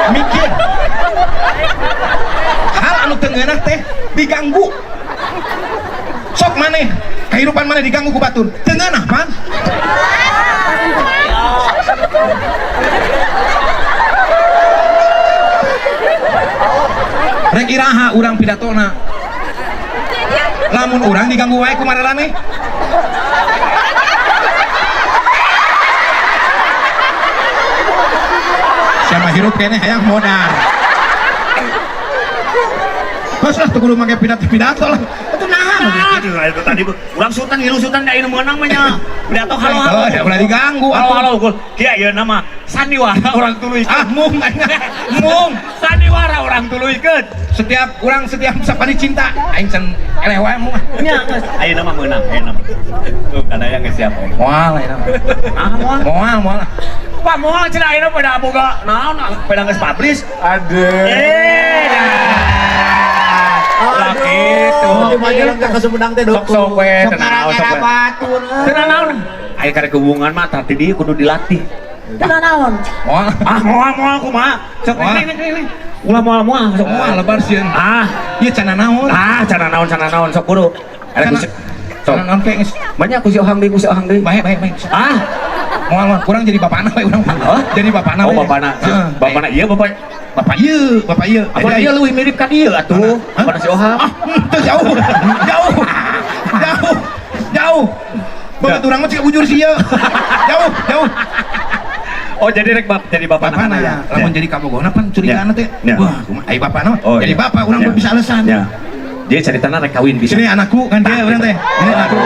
Mikir. Hal anu teu ngeunah teh diganggu. Sok maneh, kehidupan maneh diganggu ku batur. Teu ngeunah pan? Rek iraha urang pidatona. Lamun urang diganggu wae ku mararaneh. Siapa hirup keneh hayang modar. Terus lah tuh kudu make pidato-pidato lah. Itu nahan. Aduh, itu tadi urang sultan ngilu sultan da ieu meunang mah nya. Pidato halo halo. Oh, ya ulah diganggu Halo atuh. halo gul. Kieu ieu nama sandiwara urang tuluykeun. Ah, mung aing. Mung. Sandiwara urang tuluykeun. Setiap urang setiap sapani cinta aing can eleh wae mung. Nya geus. Ayeuna mah meunang, ayeuna mah. Tuh kadaya geus siap. Moal ayeuna mah. Ah moal. Moal moal. Pak moal cenah ayeuna pada boga naon pada geus publish. Aduh. Eh. Lah gitu. Di Majalengka ke Sumedang teh Sok sok we Sok tenang naon sok we. batur. Tenang naon. Aya karek hubungan mah tadi dia kudu dilatih. Tenang naon. Moal. Ah moal moal kumaha? Sok Moal. nih nih nih. Ulah moal moal sok Moal lebar sieun. Ah, Ieu cana naon? ah cana naon cana naon sok kudu. Ada Cana ku sok. Cana naon teh geus. Banyak ku si ohang deui ku si ohang deui. Bae bae bae. Ah, Moal moal kurang jadi bapana we urang. Hah? Jadi bapana oh we. bapana. Heeh. Bapana iya bapak. Bapak ieu, bapak ieu. Apa dia leuwih mirip ka dieu atuh? Hah? Pada si ohang. Ah, teu jauh. Jauh. Jauh. Jauh. Bapak urang mah cik ujur sieun. Jauh, jauh. Oh jadi rek bap jadi bapana. Bapana ya. lamun jadi kabogona pan curigaan teh. Ya. Wah, kumaha ai bapana mah. Oh, Jadi iya. bapak urang Ya. bisa alasan. Ya. Dia caritana rek kawin bisa. Sini anakku kan dia urang teh. Ini anakku.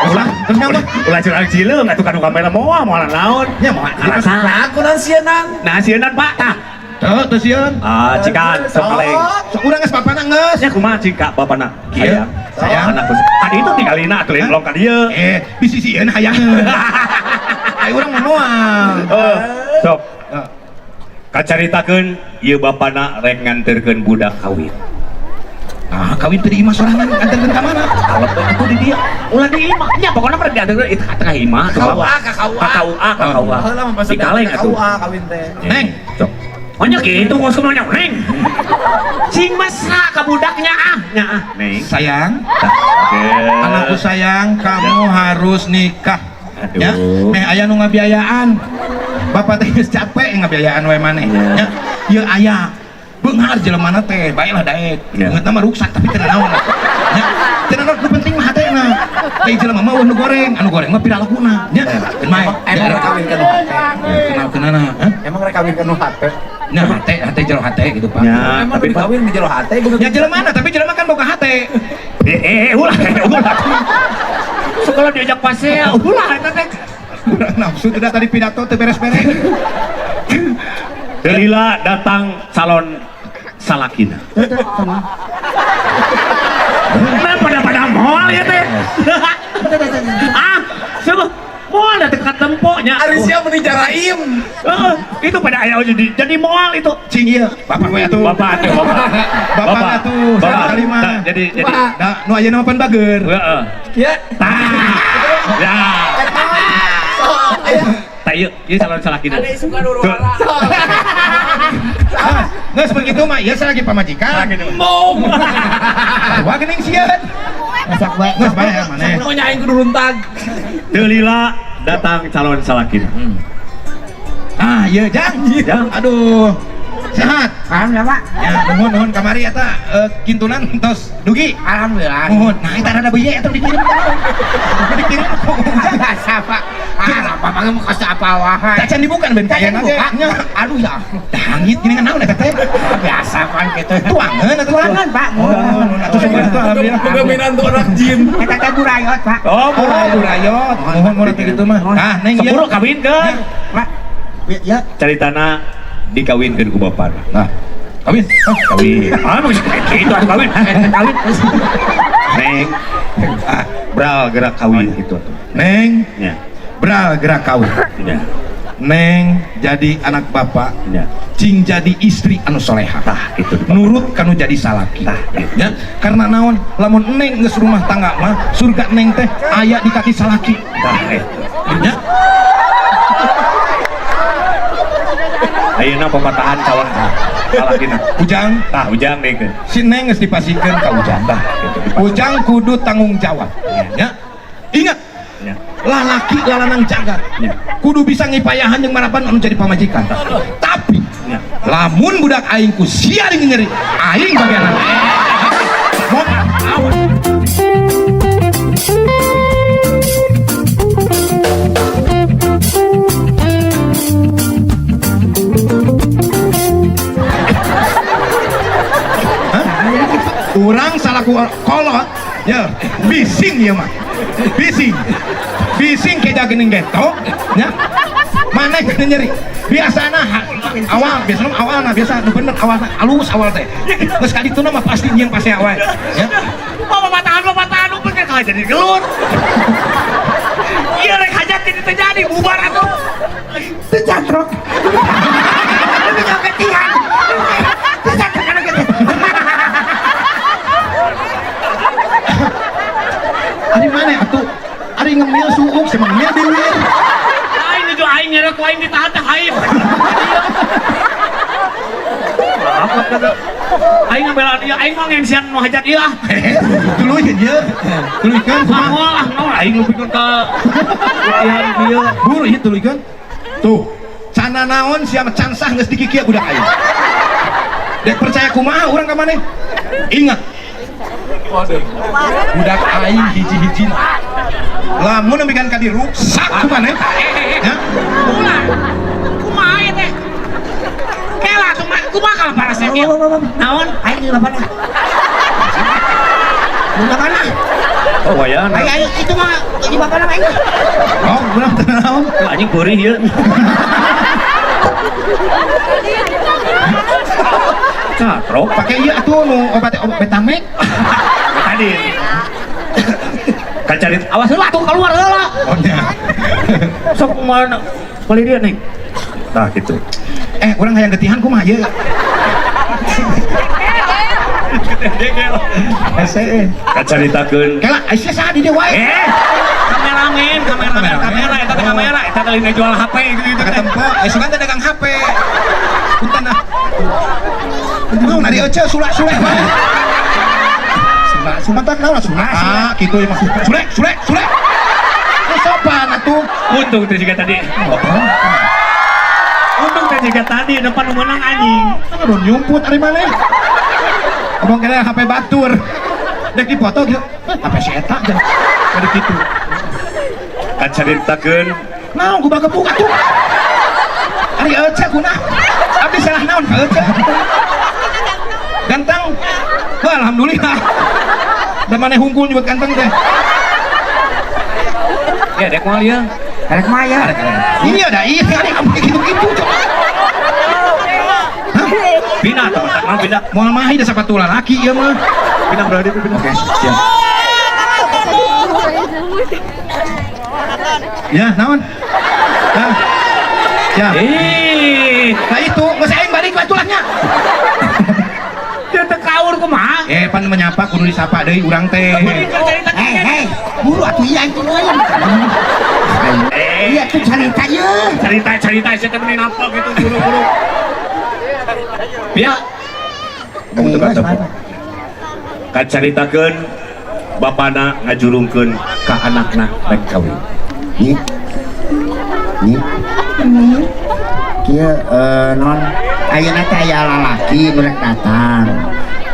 Ulah, terus ngapa? Ulah curang cileung atuh kanu kamera moal moal naon. Ya moal. Alasan. Nah, aku nan sieunang. Nah sieunan Pak tah. Teu, teu sieun. Ah cikan sok kaleng. Sok urang geus bapana geus. Nya kumaha cika bapana? Kieu. Sayang. Sayang. Anakku. Tadi itu tinggalina atuh lain long ka dieu. Eh, bisi sieun hayangeun. Ai urang mah moal. Oh, sok. Kacaritakeun ieu bapana rek nganterkeun budak kawin. Ah, kawin teu di imah sorangan, nganterkeun ka mana? Kalau atuh di dieu, ulah di imah. Nya pokona mah dianterkeun itu ka tengah imah ke bawah. Ka KUA, Ka KUA, ka KUA. Baheula mah pas Di kaleng atuh. KUA kawin teh. Neng. Sok. Oh nya kitu kos kumaha nya, Neng. Cing mesra ka budaknya ah, nya ah. Neng. Sayang, Oke. anakku sayang, kamu harus nikah. Aduh. Ya, meh aya nu ngabiayaan. Bapak teh geus capek ngabiayaan we maneh. Ya. Ya, ieu aya. Beunghar jelemana teh, bae lah daek. Ya. Beungeutna mah ruksak tapi teu naon. Ya, teu naon nu penting mah hatena. Teh jelema mah eueuh nu goreng, anu goreng mah pira lakuna. Nya, keun mae. Emang rek kawin ka nu hate. Kenal-kenana, hah? Emang rek kawin ka nu hate. Nah, hate, hate jero hate gitu, Pak. Ya, Emang tapi nu dikawin di jero hate gua. Ya jelema mana, tapi jelema kan boga hate. Eh, ulah, ulah. Sekolah diajak pasea, ulah eta teh. Kurang nafsu tidak tadi pidato teu beres-beres. Delila datang calon salakina. Nah, pada moal ya teh. Ah, coba moal da teu katempoknya. Ari sia meni jaraim. Heeh, itu pada aya jadi moal itu. Cing ieu, bapak we atuh. Bapak atuh, bapak. Bapak atuh, Bapak. kali mah. Tah, jadi Da, nu ayeuna mah pan bager. heeh. Ya. Tah. Ya. Sok aya. Tah ieu, ieu calon salakina. Tuh. Ah, geus begitu mah ieu lagi pamajikan. Mong. Wah geuning sieun. Masak bae. Geus bae ya maneh. Mau nyaing kudu runtag. Delila datang calon salakina. Ah, ieu Jang. Jang. Aduh. Sehat. Alhamdulillah, Pak. Ya, nuhun nuhun kamari eta kintunan tos dugi. Alhamdulillah. Nuhun. Nah, eta rada beuye eta dikirim. Dikirim ku Ujang. Biasa, Pak. Ah, Bapak mah kasih apa wae. Tacan dibuka ben Tacan kayana dibuka. ge. Nya. Aduh ya. Dahangit gini kan naon eta teh? Biasa pan gitu. Tuangeun atuh. Tuangan, Pak. Oh, nuhun atuh syukur atuh alhamdulillah. Boga minantu anak jin. Eta teh burayot, Pak. Oh, Oh, burayot. Nuhun mun teh kitu mah. Ah, Neng ieu. Sepuluh kawinkeun. Pak. Ya. Caritana dikawinkeun ku bapana. Nah, kawin. Oh, Kawin. Ah, mau gitu atuh kawin. Kawin. Neng, ah, bral gerak kawin gitu atuh. Neng, Nya. bral gerak kawin. Nya. Neng jadi anak bapak, Nya. cing jadi istri anu soleha. Tah gitu. Nurut kanu jadi salaki. Tah, gitu. Ya, karena naon lamun neng geus rumah tangga mah surga neng teh aya di kaki salaki. Tah gitu. Ya. Ayeuna papatahan calon lalakina. Ujang, Tah Ujang deui. Si Neng geus dipasihkeun ka Ujang. Tah gitu. Ujang kudu tanggung jawab. Ya. Ingat, Ya. lalaki lalanang jagat. Ya. Kudu bisa ngipayahan jeung marapan anu jadi pamajikan. Tapi Ya. lamun budak aing ku sia nyeri, aing bagian. Mau awas. Urang salaku kolot ya bising ya mah bising bising keja geuning getok nya maneh geuning nyeri biasana awal biasana awalna biasa nu bener awalna alus awal teh geus kadituna mah pasti nyieun pasea wae ya Papatahan upeng kalah jadi gelut. Ieu rek hajat jadi teu jadi bubar atuh. Teu catrok. Teu ketihan. Teu catrok kana kitu. Ari maneh atuh ari ngemil suuk sia mah ngemil biwir. Aing nuju aing nyerek ku aing ditahan teh haip. Aing ngabelaan ieu aing mah ngensian nu hajat ieu ah. Tuluy ieu tuluykeun kumaha Moal ah naon aing lupikeun ka latihan kieu. Buru ieu tuluykeun tuh cana naon sia mah can sah geus dikikieu budak aing. Dek percaya kumaha urang ka maneh? Ingat. Budak aing hiji-hiji. Lamun nembikan ka diruksak ku maneh. Ya. Ulah. Kumaha ieu teh? Kela kumaha kumaha kalau parasnya kieu? Naon? Aing di bapana. Di bapana. Oh wayan. Aing aing itu mah di bapana aing. Oh, urang teu naon. Anjing beurih ieu. Catrok Pakai ieu atuh nu obat obat Betamek. tadi. Kacarit awas heula atuh keluar heula. Oh nya. Sok kumaha beli dia nih. Nah gitu. Urang hayang getihan kumaha ieu? Hese. Kacaritakeun. Kela aya saha di dieu wae. Kameramen, kameramen, kamera, eta teh kamera, eta teh lain jual HP gitu-gitu teh. Ketempo, sugan teh dagang HP. Punten ah. Naon ari ece sulak-sulek wae. Sulak, sumatak naon sulak. Ah, kitu ieu mah. Sulek, sulek, sulek. Nu sopan atuh. Untung teh juga tadi. Untung teh juga tadi depan nu meunang anjing. Aduh nyumput ari maneh. Abang kena HP batur. Dek dipoto gitu. HP si eta teh. Ada kitu. Kacaritakeun Naon gua gebuk atuh. Ari ece kunaon? Abdi salah naon ka ece? Ganteng. Wah, alhamdulillah. Da maneh hungkul nyebut ganteng teh. Ya dek moal ieu. Arek mah ya. Iya dah, iya ari kamu gitu-gitu. Hah? Pindah tuh masak mah pindah. Moal mahi da sapatu lalaki ieu mah. Pindah berarti pindah. Oke, siap. Ya, naon? Nah. Ya. Eh, Nah itu, geus aing balik we tulahnya. dia teh kaur kumaha? Pan menyapa kudu disapa deui urang teh. Hei, hei, buru atuh ieu aing tuluy. Iya tuh carita ieu. Cerita-cerita saya teh meni nampak gitu buru-buru. Ya, Kamu tuh kata. kacaritakeun bapana ngajurungkeun ka anakna rek kawin. Nih. Nih. Kieu non ayeuna teh aya lalaki nu rek datang.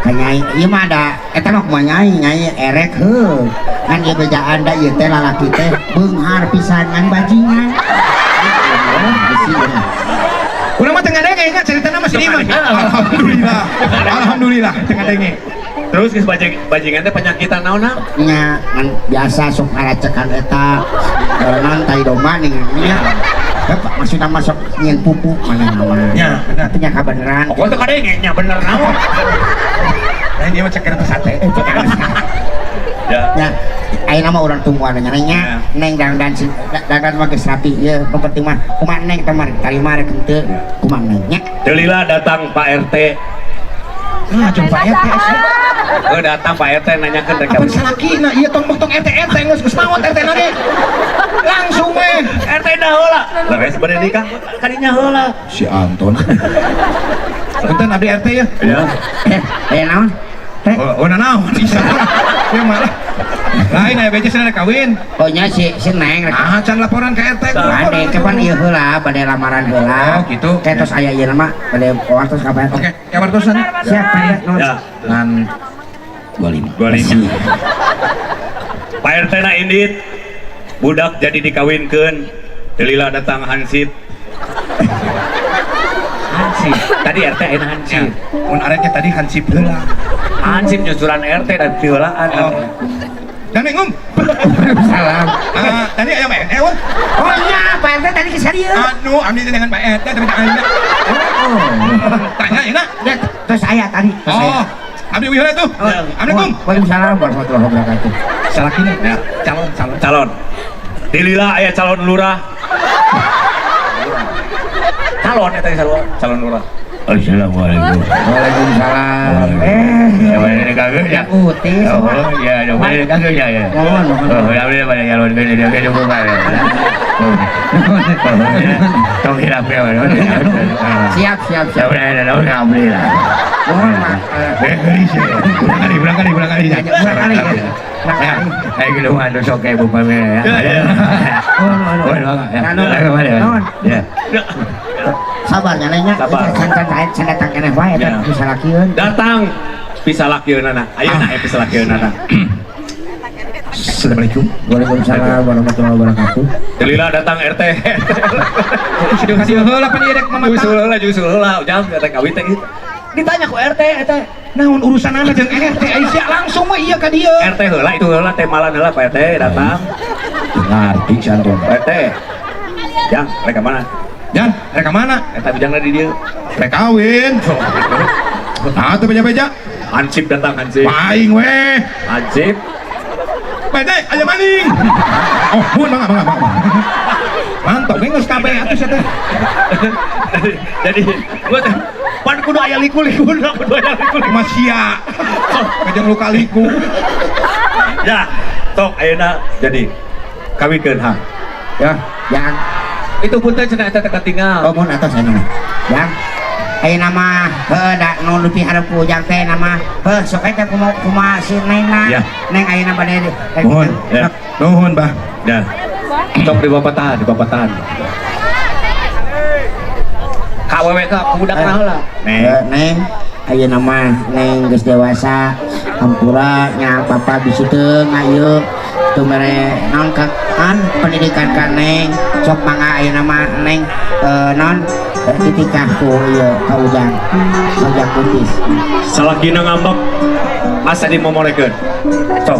Ka nyai ieu mah ada eta mah kumaha nyai, nyai erek heuh. Ngan ieu bejaan da ieu teh lalaki teh beunghar pisan ngan bajingan. Bisi ya. Urang mah teu ngadenge nya caritana mah si Iman. Alhamdulillah. Alhamdulillah teu ngadenge. Terus geus bajingan teh penyakitan naon na? Nya ngan biasa sok ngaracekan eta non tai domba nih nya. Bapak maksudna masuk nyieun pupuk mana mah. Nya, bener. Tapi nya kabeneran. Pokoknya teu kadenge nya bener naon. Lain ieu mah ceker teh sate. Ya. Nya ayeuna mah urang tungguan nya nya neng dangdan si dangdan mah geus rapi ieu nu penting mah kumaha neng teh mah tarima rek henteu kumaha neng nya. Teu lila datang Pak RT. Nah, jeung Pak RT. Oh, datang Pak RT nanyakeun rek Apa kawin. salakina ieu tong tong RT RT geus geus maot RT na ge. Langsung we. RT Dipenda heula. Leres bade nikah kadinya heula. Si Anton. Punten abdi RT ya. Ya. Aya naon? Teh. Oh, naon bisa. Ya malah. Lain aya beja cenah kawin. Oh nya si Neng. Ah, can laporan ke RT. Bade kapan ieu heula, bade lamaran heula. Oh, gitu. Kayak tos aya ieu mah bade wartos ka Pak RT. Oke, ya wartosan. Siap, Pak RT. Ya. Ngan 25. 25. Pak RT na indit. Budak jadi dikawinkeun. Delila datang hansip. Hansip. Tadi RT ayeuna hansip. Mun aretnya tadi hansip heula. Hansip nyusuran RT dan piheulaan. Oh. Dan mingum. Salam. Tadi aya Pak RT. Oh iya, Pak RT tadi ke serieu. Anu, abdi dengan Pak RT tapi tak aya. Oh. Tanya enak. Ya, terus aya tadi. Oh. Abdi wih heula tuh. Assalamualaikum. Waalaikumsalam warahmatullahi wabarakatuh. Salakina ya, calon calon. Calon. Dilila aya calon lurah. Calon eta calon lurah. Assalamualaikum. Waalaikumsalam. Ya, Putih. Oh, ya, ya, ya. Oh, ya, Siap, siap, siap. Mohon maaf. Berangkali, berangkali. Berangkali. Sabar nya can datang keneh wae eta pisalakieun. Datang pisalakieunana. Ayeuna aya pisalakieunana. Assalamualaikum. Waalaikumsalam warahmatullahi wabarakatuh. Delila datang RT. Sudah kasih heula pan ieu rek mamata. Nyusul heula, nyusul heula, ujang rek kawin teh. Ditanya ku RT eta. Naon urusanana jeung RT Aisyah langsung mah ieu ka dieu. RT heula itu heula teh malan heula Pak RT datang. Ngarti si Anton. Pak RT. Jang, rek ka mana? Jan, rek ka mana? Eta ujangna di dieu. Rek kawin. Ah, teu beja-beja. Hansip datang hansip. Paing weh. Hansip. Pede, aja maning. Oh, mun mangga mangga mangga. Mantap, geus kabeh atuh sia teh. Jadi, gua teh pan kudu aya liku-liku, kudu aya liku-liku. Masia. Kajeng luka liku. Ya, tok ayeuna jadi kawinkeun ha. Ya, yang itu punten cenah eta teh katingal. Oh, mun atos anu. Yang ayeuna mah heuh da nu leuwih hareup ku ujang teh nama heuh sok eta kumaha kumaha si Neng na. Neng ayeuna bade nuhun. Ya. Nuhun, Bah. Ya. Sok di bapatahan, di bapatahan. Ka awewe ka budak na heula. Neng, Neng ayeuna mah Neng geus dewasa hampura nya papa bisi teu ngayu teu mere naon ka kan pendidikan ka Neng sok mangga ayeuna mah Neng naon ditikah ku ieu ka ujang ujang putih. Salakina ngambek asa dimomorekeun. Sok.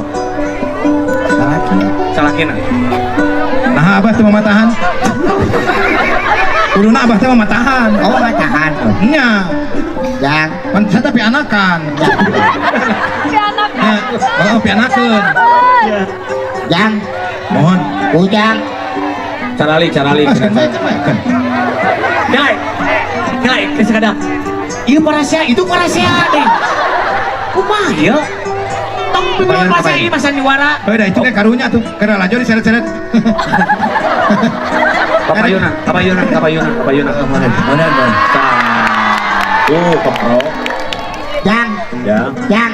Salaki. Salakina. Nah, abah teh mamatahan. Kuduna abah teh mamatahan. Oh, mamatahan. Nya. Jang, pan saya teh pianakan. Pianakan. Heeh, pianakeun. Jang. Mohon. Ujang. Carali, carali. Nilai. Nilai, geus kadang. Ieu parasea, itu parasea deh. Kumaha ieu? Tong pibeun parasea ieu masa nyuara. Heuh, da itu teh karunya tuh. Keur lalajo diseret-seret. Kapayuna, kapayuna, kapayuna, kapayuna. Mana, mana. Tuh, kepro. Jang. Jang. Jang.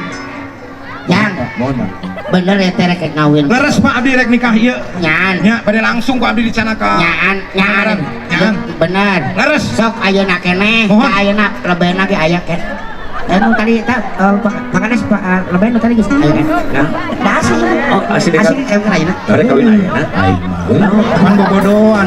Jang. Mohon, Pak. Bener ya teh rek ngawin. Leres Pak abdi rek nikah ieu. Nyaan. Nya bade langsung ku abdi dicanaka. Nyaan, nyaan. Nyaan. Bener. Leres. Sok ayeuna keneh, ka ayeuna lebehna ge aya keneh. Nu tadi eta makanas Pak lebeh nu tadi geus aya keneh. Ya. Da asli. Oh, asli asli kawin ayeuna. Rek kawin ayeuna. Aing mah. Pan bobodoan.